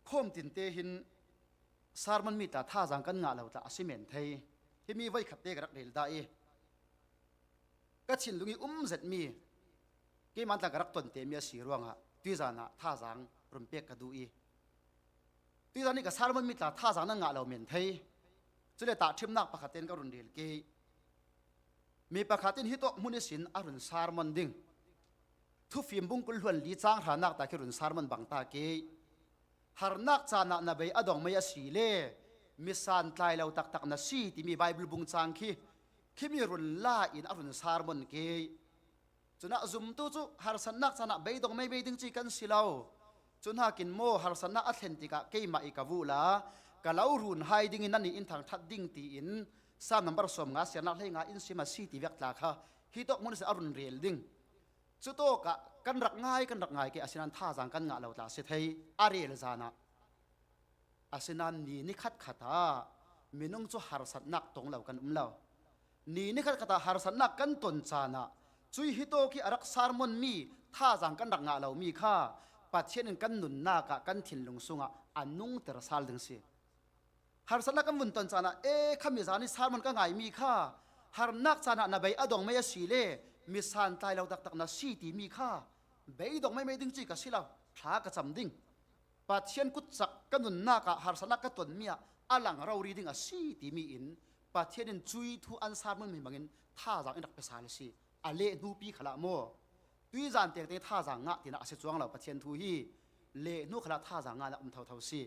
Khom tin te hin sermon mi ta thazang kan ngah lo ta a si men thei. Hi mi voi khat te ka rak rel da i ka thinlung i um zet mi keimah tlang ka rak ton te mi a si ruangah tuizan ah thazang run pek ka duh i tuizan i ka sermon mi tla thazang nan ngah lo men thei. Cule tah ṭhimnak pakhat ten ka run rel ke mi pakhat in hi tok hmun sin a run sermon ding thufim bungkul hluan li chang hranak ta khi run sermon bang ta ke harnak caan ah na bei adong mei a si le misan tlai lo taktak na si timi Bible bung chang khi khimi run la in a run sermon ke cuna zumtu cu harsannak caan ah beidong mei mei ding chi kan si lo cun hakin maw harsannak a thlen tikah keimah i ka vu la ka lo run hai ding in nan in thang that ding ti in Psalm number som nga siarnak hlei nga in sim a si ti vek tla kha hi tok mun se a run rel ding cu tawk ah kan rak ngai kan rak ngai ke asinan thazang kan ngah lo tla si thei a rel zan ah asinan ni ni khat khat ah minung cu harsatnak tong lo kan um lo ni ni khat khat ah harsatnak kan ton caan ah cui hi to khi a rak sermon mi thazang kan rak ngah lo mi kha Pathian in kan nunnak ah kan thinlung sungah a nung ter sal ding si harsatnak kan vun ton caan ah e khami zan i sermon ka ngai mi kha harnak caan ah na bei adong mei a si le mi santlai lo taktak na si ti mi kha beidong mei mei ding chi ka si lo thla ka cam ding Pathian kut cak ka nunnak ah harsatnak ka ton mi ah alang rori ding a si ti mi in Pathian in cui thu an sermon mi bangin thazaang in rak pe sal si a le hnu pi khala maw tui zan te te thazaang ngah tina a si chuang lo Pathian thu hi le hnu khala thazaang ngah na um tho tho si.